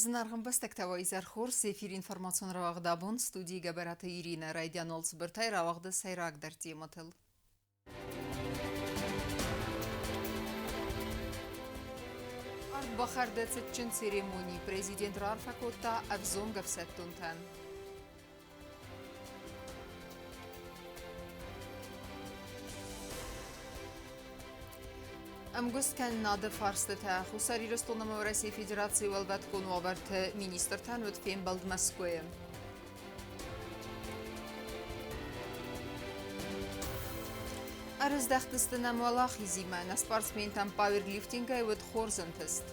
Зынаргъ ӕмбӕстӕгтӕ, уӕ изӕр хорз! Эфир информацион рауагъд абон студийы Гӕбӕраты Иринӕ райдиан цыбыртӕй рауагъды сӕйрагдӕр темӕтыл. Ардбахӕрды цытджын церемони президент раарфӕ кодта ӕвзонг ӕфсӕддонтӕн. Ӕмгуысткӕнынады фарстытӕ Хуссар Ирыстон ӕмӕ Уӕрӕсейы Федерацийы уӕлвӕткон уавӕрты министртӕн уыд фембӕлд Мӕскуыйы. Ӕрыздӕхтысты нӕм уӕлахизимӕ. Нӕ спортсментӕн пауэрлифтингӕй уыд хорз ӕнтыст.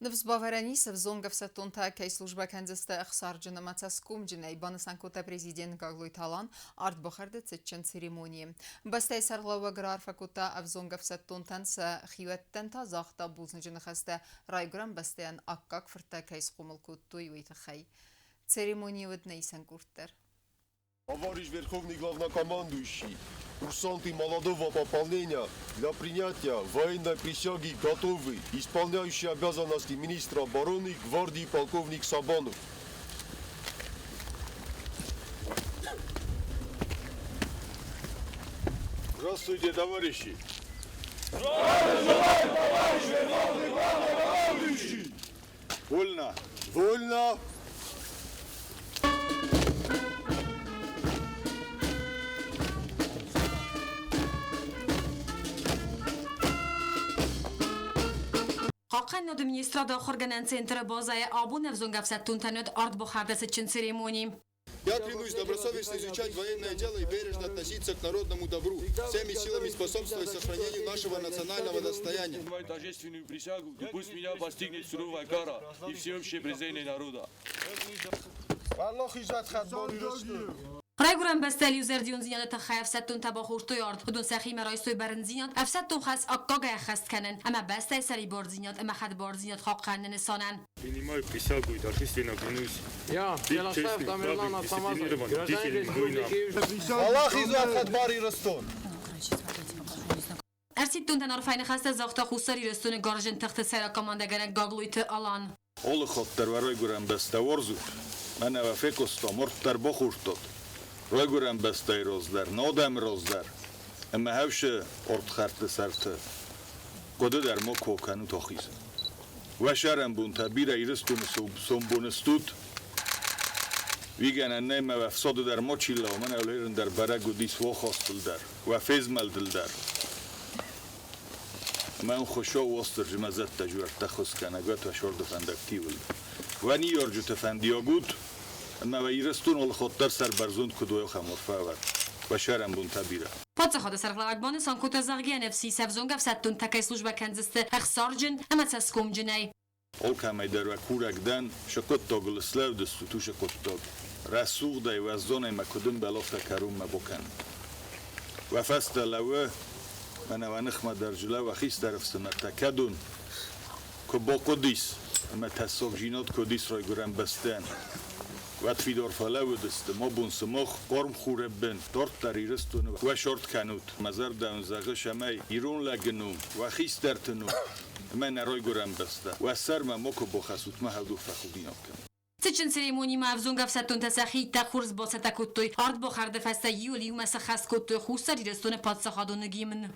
Ныфс бавӕрӕн ис, ӕвзонг ӕфсӕддонтӕ кӕй службӕ кӕндзысты ӕхсарджын ӕмӕ цӕсгомджынӕй, банысан кодта президент Гаглойты Алан ардбахӕрды цытджын церемонийы. Бӕстӕйы сӕргълӕууӕг раарфӕ кодта ӕвзонг ӕфсӕддонтӕн, сӕ хиуӕттӕн та загъта бузныджы ныхӕстӕ райгуырӕн бӕстӕйӕн аккаг фырттӕ кӕй схъомыл кодтой, уый тыххӕй. Церемонийы уыд нӕ исӕн къорд дӕр. Товарищ Верховный Главнокомандующий, курсанты молодого пополнения для принятия военной присяги готовы, исполняющий обязанности министра обороны гвардии полковник Сабанов. Здравствуйте, товарищи! Здравия желаю, товарищ Верховный Главнокомандующий! Вольно! Вольно! Хъахъхъӕнынады министрады ахуыргӕнӕн центры базӕйы абон ӕвзонг ӕфсӕддонтӕн уыд ардбахӕрды цытджын церемони. Я клянусь добросовестно изучать военное дело и бережно относиться к народному добру, всеми силами способствовать сохранению нашего национального достояния. Принимаю торжественную присягу, и пусть меня постигнет суровая кара и всеобщее презрение народа. Райгуырӕн бӕстӕйыл иузӕрдиондзинады тыххӕй ӕфсӕддонтӕ бахордтой ард, уыдон сӕхимӕ райстой бӕрндзинад ӕфсӕддон хӕс аккаг ӕххӕст кӕнын ӕмӕ бӕстӕйы сӕрибардзинад ӕмӕ хӕдбардзинад хъахъхъӕныны нысанӕн. Принимаю присягу и торжественно клянусь Я, быть Яласаев честным, Тамерлан храбрым, Ацамазов, дисциплинированным, гражданин бдительным воином. Республики Аллах Хадбар Ирыстон! Ӕрсидтонтӕн арфӕйы ныхӕстӕ загъта Хуссар Ирыстоны гарзджын тыхты сӕйраг командӕгӕнӕг Гаглойты Алан. Алы хатт дӕр уӕ райгуырӕн бӕстӕ уарзут, мӕнӕ уӕ фехъуыстам, арт дӕр бахордтат. Райгуырӕн бӕстӕйы раз дӕр, нӕ адӕмы раз дӕр ӕмӕ хӕфсы ардхӕрдты сӕрты хъуыды дӕр макуы кӕнут ахизын. Уӕ сӕрӕнбонтӕ бирӕ Ирыстоны сомбоны стут. Уигӕнӕн нӕй мӕ уӕ фсады дӕр мачи лӕууа, мӕнӕ уӕ дӕр бӕрӕг уыдис уӕ ахастыл дӕр, уӕ фезмӕлдыл дӕр. Мӕн Хуыцау Уастырджи мӕ зӕдтӕ зуӕрттӕ хуысгӕнӕг уӕд уӕ сорды фӕндӕгтивыл. Уӕ ныййарджыты фӕндиаг ут, ӕмӕ уӕ Ирыстон алыхатт дӕр сӕрбӕрзонд куыд уой, ахӕм арфӕ уӕд. Уӕ сӕрӕнбонтӕ бирӕ. Паддзахады сӕргълӕууӕг банысан кодта, зӕгъгӕ, ӕнӕфсис ӕвзонг ӕфсӕддонтӕ кӕй службӕ кӕндзысты ӕхсарджын ӕмӕ цӕсгомджынӕй. Алкӕмӕй дӕр уӕ курӕг дӕн, сӕ хъуыддагыл слӕудыстут, уыцы хъуыддаг. Рӕсугъдӕй, уӕздонӕй мӕ куыд ӕмбӕлы, афтӕ кӕронмӕ бакӕнут. Уӕ фӕстӕ лӕууы, мӕнӕ уӕ ныхмӕ дӕр жылӕ уӕ хистӕр ӕфсымӕртӕ кӕд уын куы бахъуыдис ӕмӕ тӕссагдзинад куы уыдис райгуырӕн бӕстӕн, уӕд фидар фӕлӕууыдысты, ма бон сымах хъарм хуры бын дарддӕр Ирыстоны уӕ сарт кӕнут. Мӕ зӕрдӕ уын зӕгъы, цӕмӕй ирон лӕгы ном, уӕ хистӕрты ном ӕмӕ нӕ райгуырӕн бӕстӕ уӕ сӕрмӕ макуы бахӕссут, мӕ хӕдух фӕхудинаг кӕнут. Цытджын церемонимӕ ӕвзонг ӕфсӕддонтӕ сӕхи иттӕг хорз бацӕттӕ кодтой. Ардбахӕрды фӕстӕ июль иумӕ сӕххӕст кодтой Хуссар Ирыстоны паддзахадон гимн.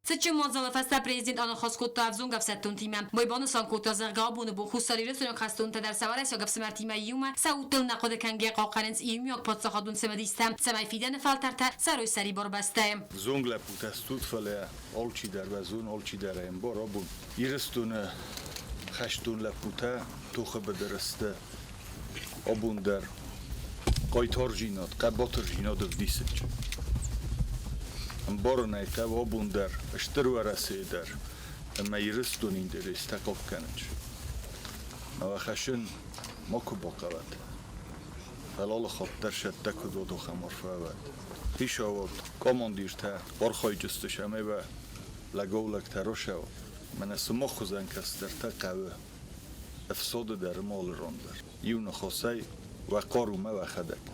Цытджын мадзалы фӕстӕ президент аныхас кодта ӕвзонг ӕфсӕддонтимӕ. Уый банысан кодта, зӕгъгӕ, абоны бон Хуссар Ирыстойнаг хӕстонтӕ дӕр сӕ уӕрӕсейаг ӕфсымӕртимӕ иумӕ сӕ удтыл нӕ хъуыды кӕнгӕ хъахъхъӕнынц иумиаг паддзахадон цымыдистӕ, цӕмӕй фидӕны фӕлтӕртӕ цӕрой сӕрибар бӕстӕйы. Взонг лӕппутӕ стут, фӕлӕ алчидӕр уӕ алчидӕр ӕмбар абон. Ирыстоны хӕстон лӕппутӕ тохы быдыры сты абон дӕр хъайтардзинад, хъӕбатырдзинад ӕвдисынц. Ӕмбарын ӕй хъӕуы абон дӕр, Стыр Уӕрӕсейы дӕр. Ӕмӕ Ирыстоны интерестӕ хъахъхъӕнынц. Ӕмӕ уӕ хӕссын макуы бахъӕуӕд. Фӕлӕ алы хатт дӕр сӕттӕ куыд уод, ахӕм арфӕ уӕд. Хицауад, командиртӕ архайджысты, цӕмӕй уӕ лӕгау-лӕгтӕ росӕуа. Мӕнӕ сымах хуызӕн кӕстӕртӕ хъӕуы ӕфсады дӕр ӕмӕ алы ран дӕр. Иу ныхасӕй, уӕ хъару мӕ уӕхӕдӕг.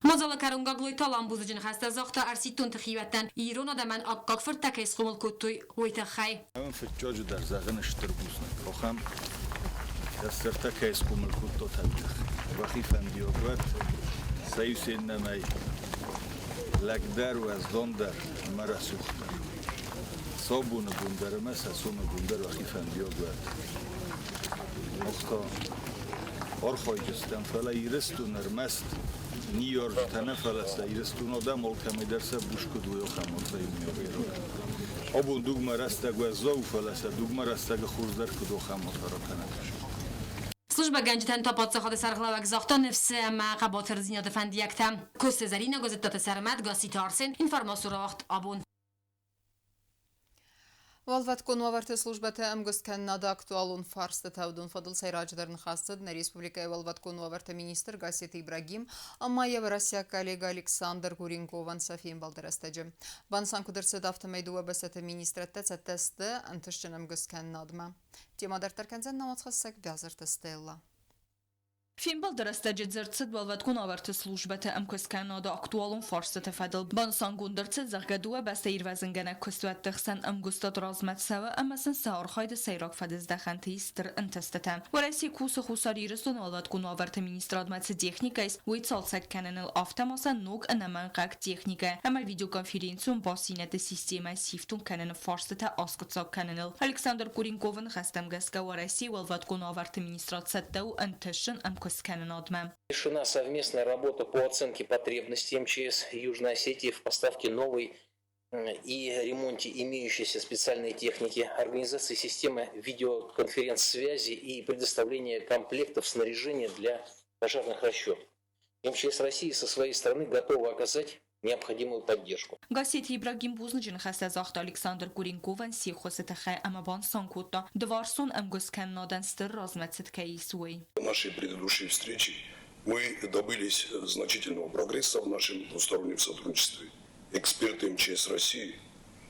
Мадзалы кӕрон Гаглойты Алан бузныджы ныхӕстӕ загъта ӕрсидтонты хиуӕттӕн, ирон адӕмӕн аккаг фырттӕ кӕй схъомыл кодтой, уый тыххӕй. Ӕмӕ фыццаджы дӕр зӕгъын стыр бузныг, ахӕм кӕстӕртӕ кӕй схъомыл кодтат, уый тыххӕй. Уӕхи фӕндиаг уӕд, сӕ иу се ннӕмӕй лӕгдӕр, уӕздандӕр ӕмӕ рӕсугъддӕр. Сабоны бон дӕр ӕмӕ сӕ сомы бон дӕр уӕхи фӕндиаг уӕд. Мах та архайджыстӕм, фӕлӕ Ирыстон ӕрмӕст ныййарджытӕ нӕ, фӕлӕ сӕ Ирыстон адӕм алкӕмӕй дӕр сӕ буз куыд уой, ахӕм арфӕйы иумиаг Абон дугмӕ рӕстӕг уӕззау у, фӕлӕ сӕ дугмӕ рӕстӕгы хуыздӕр куыд у, ахӕм арфӕ ракӕнӕд. Службӕгӕнджытӕн та паддзахады сӕргълӕууӕг загъта ныфсы ӕмӕ хъӕбатырдзинады фӕндиӕгтӕ. Косы Зӕринӕ, Гуызыдтаты Сӕрмӕт, Гасситы Арсен, информацион рауагъд абон. Уӕлвӕткон уавӕрты службӕты ӕмгуысткӕнынады актуалон фарстытӕ уыдон фӕдыл сӕйраджыдӕр ныхас цыд нӕ республикӕйы уӕлвӕткон уавӕрты министр Гассеты Ибрагим ӕмӕ йӕ уӕрӕсейаг коллегӕ Александр Куренковӕн сӕ фембӕлды рӕстӕджы. Банысан куыд ӕрцыд, афтӕмӕй дыууӕ бӕстӕты министрӕдтӕ цӕттӕ сты ӕнтыстджын ӕмгуысткӕнынадмӕ. Темӕ дарддӕр кӕндзӕн нӕ уацхӕссӕг Бязырты Стелла. Фембӕлды рӕстӕджы дзырд цыд уӕлвӕткон уавӕрты службӕты ӕмкуысткӕнынады актуалон фарстыты фӕдыл. Банысангонд ӕрцыд, зӕгъгӕ, дыууӕ бӕстӕ ирвӕзынгӕнӕг куыстуӕтты хсӕн ӕмгуыстад размӕ цӕуы ӕмӕ сын сӕ архайды сӕйраг фӕдыздӕхӕнты ис стыр ӕнтыстытӕ. Уӕрӕсе кусы Хуссар Ирыстоны уӕлвӕткон уавӕрты министрадмӕ цы техникӕ ис, уый цалцӕг кӕныныл, афтӕ ма сӕ ног ӕнӕмӕнгхъӕуӕг техникӕ ӕмӕ видеоконференцион бастдзинӕдты системӕ сифтонг кӕныны фарстытӕ аскъуыддзаг кӕныныл. Александр Куренковы ныхӕстӕм гӕсгӕ Уӕрӕсейы уӕлвӕткон уавӕрты министрад цӕттӕ у ӕнтыстджын ӕмкуысткӕнынадмӕ. Решена совместная работа по оценке потребностей МЧС Южной Осетии в поставке новой и ремонте имеющейся специальной техники, организации системы видеоконференц-связи и предоставления комплектов снаряжения для пожарных расчетов. МЧС России со своей стороны готова оказать необходимую поддержку. Гассеты Ибрагим бузныджы ныхӕстӕ загъта Александр Куренковӕн се ххуысы тыххӕй ӕмӕ банысан кодта, дыварсон ӕмгуысткӕнынадӕн стыр размӕцыд кӕй ис, уый. В нашей предыдущей встрече мы добились значительного прогресса в нашем двустороннем сотрудничестве. Эксперты МЧС России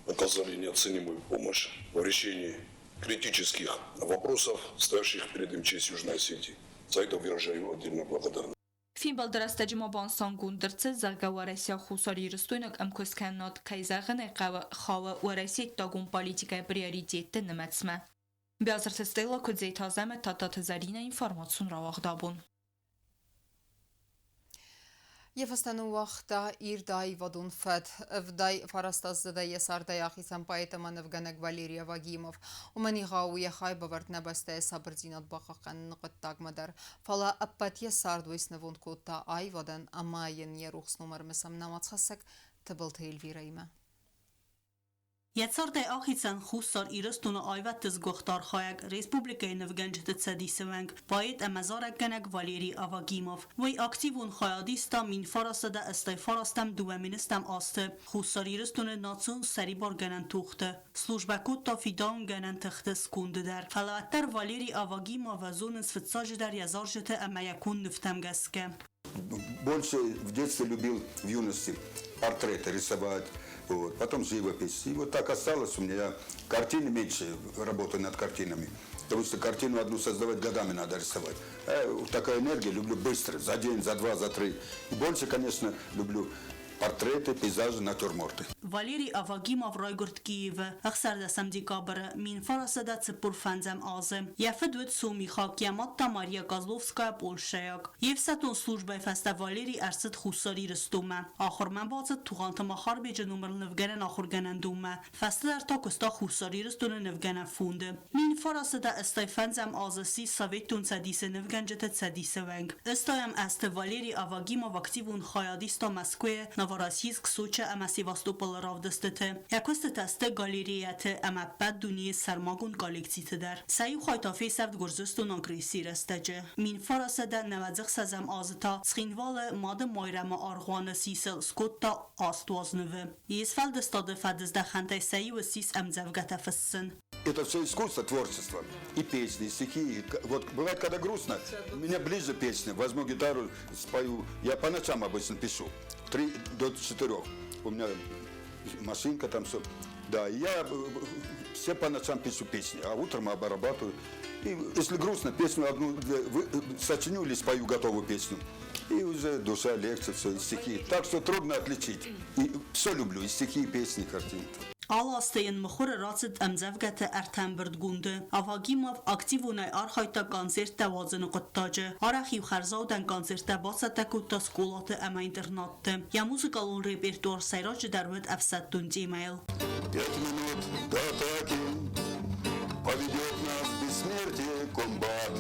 оказали неоценимую помощь в решении критических вопросов, стоящих перед МЧС Южной Осетии. За это выражаю отдельную благодарность. Фембӕлды рӕстӕджы ма банысангонд ӕрцыд, зӕгъгӕ, Уӕрӕсе-Хуссар Ирыстойнаг ӕмкуысткӕнынад, кӕй зӕгъын ӕй хъӕуы, хауы Уӕрӕсейы ӕддагон политикӕйы приоритетты нымӕцмӕ. Биазырты Стелла, Куыдзеты Азӕмӕт, Тадтаты Зӕринӕ, информацион рауагъд абон. Йӕ фӕстӕ ныууагъта ирд аивадон фӕд. 79-аздзыдӕй йӕ цардӕй ахицӕн поэт ӕмӕ нывгӕнӕг Валерий Авагимов. Уымӕн егъау у йӕ хайбавӕрд нӕ бӕстӕйы сабырдзинад бахъахъхъӕныны хъуыддагмӕ дӕр. Фӕлӕ ӕппӕт йӕ цард уый снывонд кодта аивадӕн ӕмӕ йын йӕ рухс ном ӕрымысӕм нӕ уацхӕссӕг Тыбылты Эльвирӕимӕ. Йӕ цардӕй ахицӕн Хуссар Ирыстоны аивӕдты сгуыхт архайӕг, республикӕйы нывгӕнджыты цӕдисы уӕнг, поэт ӕмӕ зарӕггӕнӕг Валерий Авагимов. Уый активон хайад иста 1989 2000 азты Хуссар Ирыстоны национ сӕрибаргӕнӕн тохты. Службӕ кодта фидауынгӕнӕн тыхты сконды дӕр. Фӕлӕ уӕддӕр Валерий Авагимовы зонынц фыццаджыдӕр йӕ зарджыты ӕмӕ йӕ конд нывтӕм гӕсгӕ. Больше в детстве любил, в юности, портреты рисовать, вот, потом живопись. И вот так осталось у меня. Я картины меньше работаю над картинами. Потому что картину одну создавать годами надо рисовать. А такая энергия люблю быстро, за день, за два, за три. И больше, конечно, люблю портреты, пейзажи, натюрморты. Валерий Авагимов райгуырд Киевы, ӕхсӕрдӕсӕм декабры 1945 азы. Йӕ фыд уыд сомихаг, йӕ мад та Мария Козловская польшӕйаг. Йе фсӕддон службӕйы фӕстӕ Валерий ӕрцыд Хуссар Ирыстонмӕ. Ахуырмӕ бацыд Тугъанты Махарбеджы номыл нывгӕнӕн ахуыргӕнӕндонмӕ. Фӕстӕдӕр та куыста Хуссар Ирыстоны нывгӕнӕн фонды. 1985 азы ссис Советон Цӕдисы нывгӕнджыты Цӕдисы уӕнг. Ӕстайӕм азты Валерий Авагимов активон хайад иста Мӕскуыйы, Новороссийск, Сочи ӕмӕ Севастополы равдыстыты. Йӕ куыстытӕ сты галереяты ӕмӕ ӕппӕт дунейы сӕрмагонд коллекциты дӕр. Сӕ иу хай та фесӕфт Гуырдзыстоны агрессийы рӕстӕджы. 1996 азы та Цхинвалы Мады Майрӕмы аргъуаны сисыл скодта аст уазнывы. Йе сфӕлдыстады фӕдыздӕхӕнтӕй сӕ иу ссис ӕмдзӕвгӕтӕ фыссын. Это все искусство, творчество. И песни, и стихи. И вот бывает, когда грустно, у меня ближе песня. Возьму гитару, спою. Я по ночам обычно пишу. 3 до 4. У меня машинка там все. Да, и я все по ночам пишу песни, а утром обрабатываю. И если грустно, песню одну, две сочиню или спою готовую песню. И уже душа легче, все, и стихи. Так что трудно отличить. И все люблю, и стихи, и песни, и картины. Алы азты йын мыхуыры рацыд ӕмдзӕвгӕты ӕртӕ ӕмбырдгонды. Авагимов активонӕй архайдта концерттӕ уадзыны хъуыддаджы. Арӕх-иу хӕрзаудӕн концерттӕ бацӕттӕ кодта скъолаты ӕмӕ интернатты. Йӕ музыкалон репертуар сӕйраджыдӕр уыд ӕфсӕддон темӕйыл. 5 минут до атаки поведет нас в бессмертие комбат.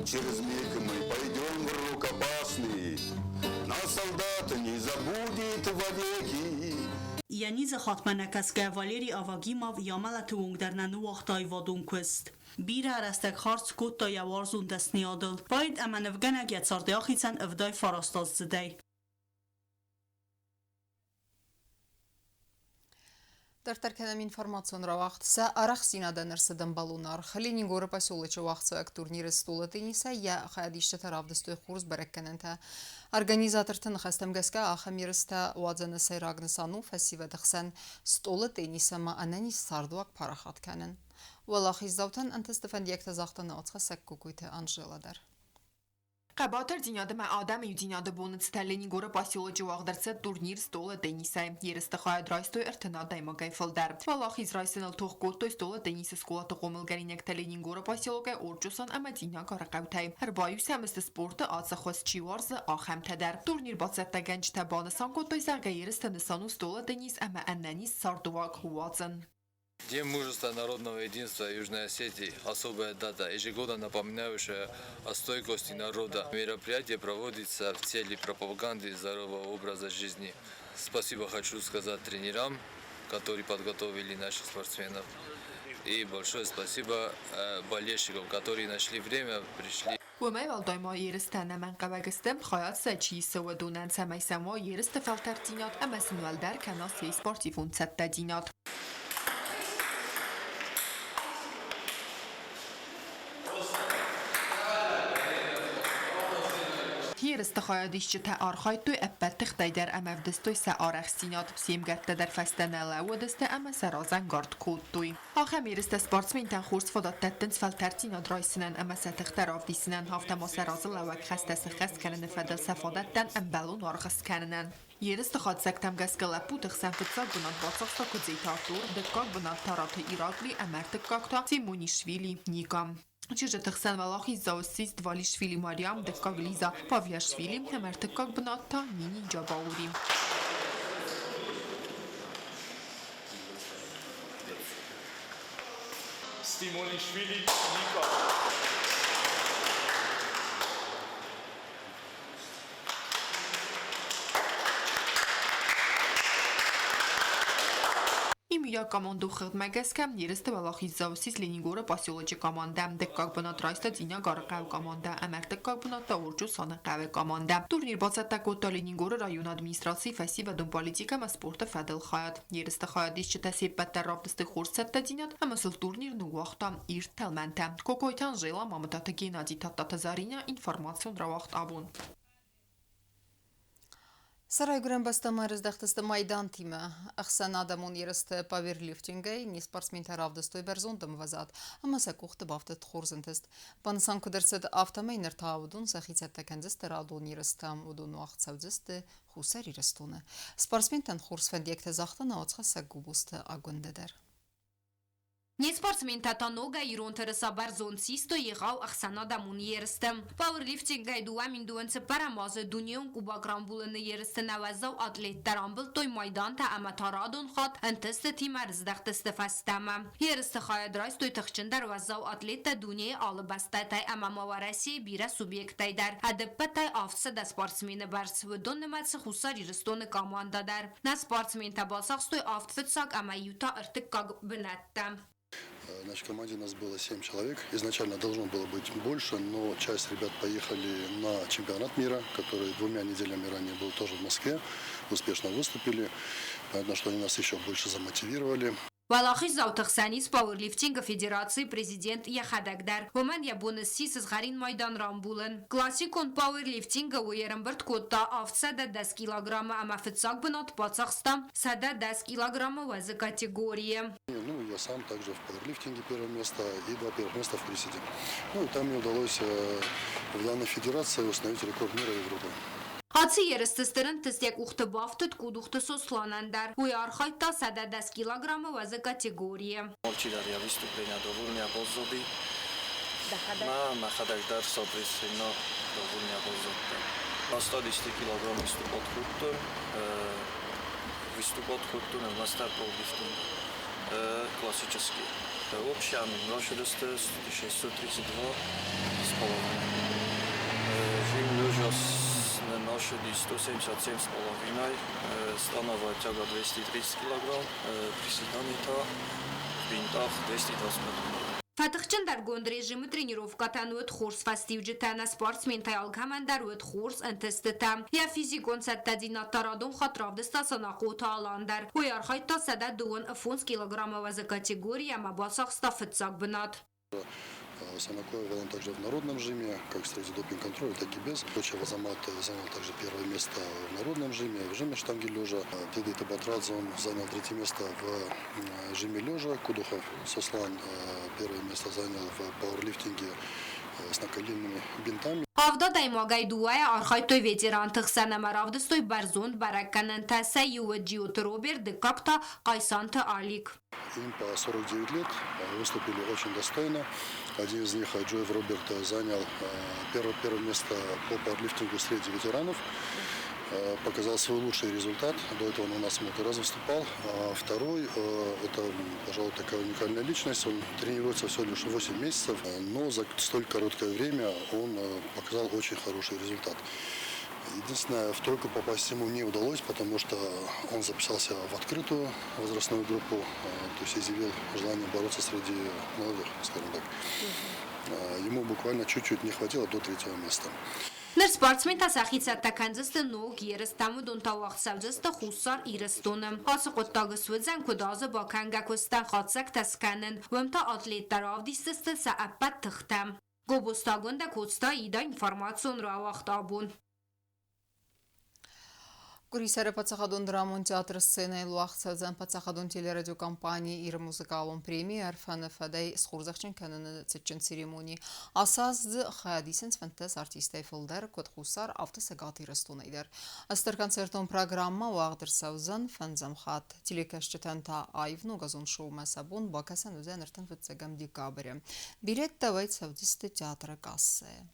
Через миг мы пойдем в рукопашный, Нас солдат не забудет вовеки. Йӕ низыхаттмӕ нӕкӕсгӕ Валерий Авагимов йӕ амӕлӕты онг дӕр нӕ ныууагъта аивадон куыст. Бирӕ рӕстӕг хардз кодта йӕ уарзон дӕсныйадыл. Поэт ӕмӕ нывгӕнӕг йӕ цардӕй ахицӕн 79-аздзыдӕй. Дарддӕр кӕнӕм информацион рауагъд. Сӕ арӕхстдзинадӕн ӕрцыд ӕмбӕлон аргъ. Ленингоры поселочы уагъдцӕуӕг турниры стъолы теннисӕй йӕ хайадисджытӕ равдыстой хорз бӕрӕггӕнӕнтӕ. Организаторты ныхӕстӕм гӕсгӕ ахӕм ерыстӕ уадзыны сӕйраг нысан у фӕсивӕды хсӕн стъолы теннис ӕмӕ ӕнӕниз цардуаг парахат кӕнын. Уӕлахиздзаутӕн ӕнтысты фӕндиӕгтӕ загъта нӕ уацхӕссӕг Кокойты Анжела дӕр. Хъӕбатырдзинад ӕмӕ адӕмы иудзинады боны цытӕн Ленингоры поселочы уагъд ӕрцыд турнир стъолы теннисӕй. Ерысты хайад райстой 30 адӕймагӕй фылдӕр. Уӕлахиз райсыныл тох кодтой стъолы теннисы скъолаты хъомылгӕнинӕгтӕ Ленингоры поселокӕй, Орчъосан ӕмӕ Цъинагары хъӕутӕй. Ӕрбаиу сӕм сты спорты ацы хуыз чи уарзы, ахӕмтӕ дӕр. Турнир бацӕттӕгӕнджытӕ банысан кодтой, зӕгъгӕ, ерысты нысан у стъолы теннис ӕмӕ ӕнӕниз цардыуаг уадзын. День мужества народного единства Южной Осетии – особая дата, ежегодно напоминающая о стойкости народа. Мероприятие проводится в цели пропаганды здорового образа жизни. Спасибо хочу сказать тренерам, которые подготовили наших спортсменов. И большое спасибо болельщикам, которые нашли время, пришли. Уымӕй уӕлдай ма ерыстӕ ӕнӕмӕнгхъӕуӕг сты, хайад сӕ чи исы, уыдонӕн, цӕмӕй сӕм уа ерысты фӕлтӕрддзинад ӕмӕ сын уӕлдӕр кӕна сӕ спортивон цӕттӕдзинад. Ерысты хайадисджытӕ архайдтой ӕппӕт тыхтӕй дӕр ӕмӕ ӕвдыстой сӕ арӕхстдзинад. Се мгӕрттӕ дӕр фӕстӕ нӕ лӕууыдысты ӕмӕ сӕ разӕнгард кодтой. Ахӕм ерыстӕ спортсментӕн хорз фадат дӕттынц фӕлтӕрддзинад райсынӕн ӕмӕ сӕ тыхтӕ равдисынӕн, афтӕ ма сӕ разылӕууӕг хӕстӕ сӕххӕст кӕныны фӕдыл сӕ фадӕттӕн ӕмбӕлон аргъ скӕнынӕн. Ерысты хатдзӕгтӕм гӕсгӕ лӕппуты хсӕн фыццаг бынат бацахста Куыдзеты Артур, дыккаг бынат Тараты Иракъли ӕмӕ ӕртыккаг та Тимонишвили Ника. Чызджыты хсӕн уӕлахиздзау ссис Двалишвили Мариам, дыккаг Лиза Павлиашвили ӕмӕ ӕртыккаг бынат та Нини Джабаури. Стимонишвили Ника. Иумӕйаг командон хыгъдмӕ гӕсгӕ ерысты уӕлахиздзау ссис Ленингоры поселочы командӕ, дыккаг бынат райста Цъинагары хъӕуы командӕ ӕмӕ ӕртыккаг бынат та Орчъосаны хъӕуы командӕ. Турнир бацӕттӕ кодта Ленингоры районы администрацийы фӕсивӕдон политикӕ ӕмӕ спорты фӕдыл хайад. Ерысты хайадисджытӕ се ппӕт дӕр равдыстой хорз цӕттӕдзинад ӕмӕ сыл турнир ныууагъта ирд тӕлмӕнтӕ. Кокойты Анжела, Мамытаты Геннадий, Тадтаты Заринӕ, информацион рауагъд «Абон». Сӕ райгуырӕн бӕстӕмӕ ӕрыздӕхтысты майдантимӕ. Ӕхсӕнадӕмон ерысты пауэрлифтингӕй не спортсментӕ равдыстой бӕрзонд ӕмвӕзад ӕмӕ сӕ къухты бафтыд хорз ӕнтыст. Банысан куыд ӕрцыд, афтӕмӕй ныр та уыдон сӕхи цӕттӕ кӕндзысты радон ерыстӕм, уыдон уагъд цӕудзысты Хуссар Ирыстоны. Спортсментӕн хорз фӕндиӕгтӕ загъта нӕ уацхӕссӕг Губозты Агуындӕ дӕр. Не спортсментӕ та ногӕй ирон тырыса бӕрзонд систой егъау ӕхсӕнадӕмон ерысты. Пауэрлифтингӕй 2024 азы дунеон кубок рамбулыны ерысты нӕ уӕззау атлеттӕ рамбылдтой майдантӕ ӕмӕ та радон хатт ӕнтыстытимӕ ӕрыздӕхтысты фӕстӕмӕ. Ерысты хайад райстой тыхджындӕр уӕззау атлеттӕ дунейы алы бӕстӕтӕй ӕмӕ ма Уӕрӕсейы бирӕ субъекттӕй дӕр. Ӕдӕппӕтӕй 700 спортсмены бӕрц, уыдон нымӕцы Хуссар Ирыстоны командӕ дӕр. Нӕ спортсментӕ бацахстой авд фыццаг ӕмӕ иу та ӕртыккаг бынӕттӕ. Значит, в команде нас было 7 человек. Изначально должно было быть больше, но часть ребят поехали на чемпионат мира, который 2 неделями ранее был тоже в Москве. Успешно выступили. Понятно, что они нас еще больше замотивировали. Уӕлахиздзауты хсӕн ис пауэрлифтингы федерацийы президент йӕхӕдӕг дӕр. Уымӕн йӕ бон сси сызгъӕрин майдан рамбулын. Классикон пауэрлифтингы уый ӕрӕмбырд кодта 710 килограммы ӕмӕ фыццаг бынат бацахста 110 килограммы уӕзы категорийы. Ну, я сам также в пауэрлифтинге первое место и два первых места в приседе. Ну, и там мне удалось в данной федерации установить рекорд мира и Европы. Ацы ерысты стыр ӕнтыст йӕ къухты бафтыд Къудухты Сосланӕн дӕр. Уый архайдта 110 килограммы уӕзы категорийы. Алчидӕр йӕ выступление довольный баззади. Мӕхӕдӕг дӕр соответственно довольный баззадтӕн. На 110 килограмм выступать кодтон. Выступать кодтон мастер пауэрлифтинг классический. Общая рашидысты 632,5. Жим лежа нашли 177,5, становая тяга 230 кг, приседаний та в бинтах 225. Фӕтыхджындӕргонд режимы тренировкӕтӕн уыд хорз фӕстиуджытӕ, нӕ спортсментӕй алкӕмӕн дӕр уыд хорз ӕнтыстытӕ. Йӕ физикон цӕттӕдзинад та радон хатт равдыста Санахъоты Алан дӕр. Уый архайдта 125 килограммы уӕзы категорийы ӕмӕ бацахста фыццаг бынат. Санакоев он также в народном жиме, как среди допинг-контроля, так и без. Кочев Азамат занял также первое место в народном жиме, в жиме штанги лежа. Тедит Батрадзе он занял третье место в жиме лежа. Кудухов Сослан первое место занял в пауэрлифтинге с наколенными бинтами. Авд адӕймагӕй дыууӕйӕ архайдтой ветеранты хсӕн ӕмӕ равдыстой бӕрзонд бӕрӕггӕнӕнтӕ. Сӕ иу уыд Джиоты Роберт, дыккаг та Хъайсанты Алик. Им по 49 лет, выступили очень достойно. Один из них, Джоев Роберт, занял первое место по пауэрлифтингу среди ветеранов. Показал свой лучший результат. До этого он у нас много раз выступал. А второй, это, пожалуй, такая уникальная личность. Он тренируется всего лишь 8 месяцев, но за столь короткое время он показал очень хороший результат. Единственное, в тройку попасть ему не удалось, потому что он записался в открытую возрастную группу, то есть изъявил желание бороться среди молодых, скажем так. Ему буквально чуть-чуть не хватило до третьего места. Ныр спортсментӕ сӕхи цӕттӕ кӕндзысты ног ерыстӕм, уыдон та уагъд цӕудзысты Хуссар Ирыстоны. Ацы хъуыддаг суыдзӕн куыд азы бакӕнгӕ куыстӕн хатдзӕгтӕ скӕнын, уым та атлеттӕ равдисдзысты сӕ ӕппӕт тыхтӕ. Гобозты Агуындӕ Коцты Аида, информацион рауагъд абон. Къуырисӕры паддзахадон драмон театры сценӕйыл уагъд цӕудзӕн паддзахадон телерадиокомпани Иры музыкалон преми Ӕрфӕны фӕдӕй схорзӕхджын кӕныны цытджын церемони. Ацы аз дзы хайад исынц 15 артисттӕй фылдӕр, куыд Хуссар, афтӕ Цӕгат Ирыстонӕй дӕр. Стыр концертон программӕ уагъд ӕрцӕудзӕн фӕндзӕм хатт. Телекӕсджытӕн та аив ногазон шоумӕ сӕ бон бакӕсӕн уыдзӕн 35 декабры. Билеттӕ уӕй цӕудзысты театры кассӕйы.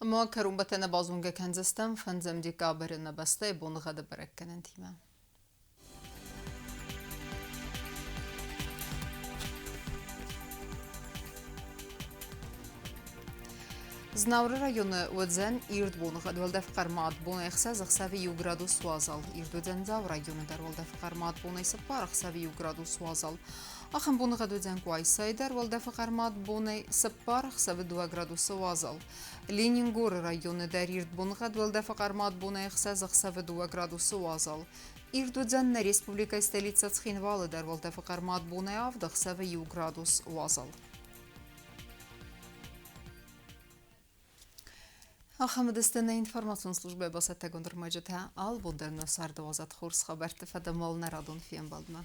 Ӕмӕ кӕронбӕттӕны базонгӕ кӕндзыстӕм фӕндзӕм декабры нӕ бӕстӕйы боныгъӕды бӕрӕггӕнӕнтимӕ. Знауыры районы уыдзӕн ирд боныгъӕд, уӕлдӕф хъӕрмад бонӕй 6 ӕхсӕвы 1 градус уазал. Ирд уыдзӕн Дзауы районы дӕр, уӕлдӕф хъӕрмад бонӕй 4 ӕхсӕвы 1 градус уазал. Ахӕм боныгъӕд уыдзӕн Къуайсайы дӕр, уӕлдӕфы хъӕрмад бонӕй 4 ӕхсӕвы 2 градусы уазал. Ленингоры районы дӕр ирд боныгъӕд, уӕлдӕфы хъӕрмад бонӕй 6 ӕхсӕвы 2 градусы уазал. Ирд уыдзӕн нӕ республикӕйы столицӕ Цхинвалы дӕр, уӕлдӕфы хъӕрмад бонӕй 7 ӕхсӕвы 1 градус уазал. Ахӕм уыдысты нӕ информацион службӕйы бацӕттӕгонд ӕрмӕджытӕ. Алыбон дӕр нӕ царды уадзӕд хорз хабӕртты фӕдыл нӕ радон фембӕлдмӕ.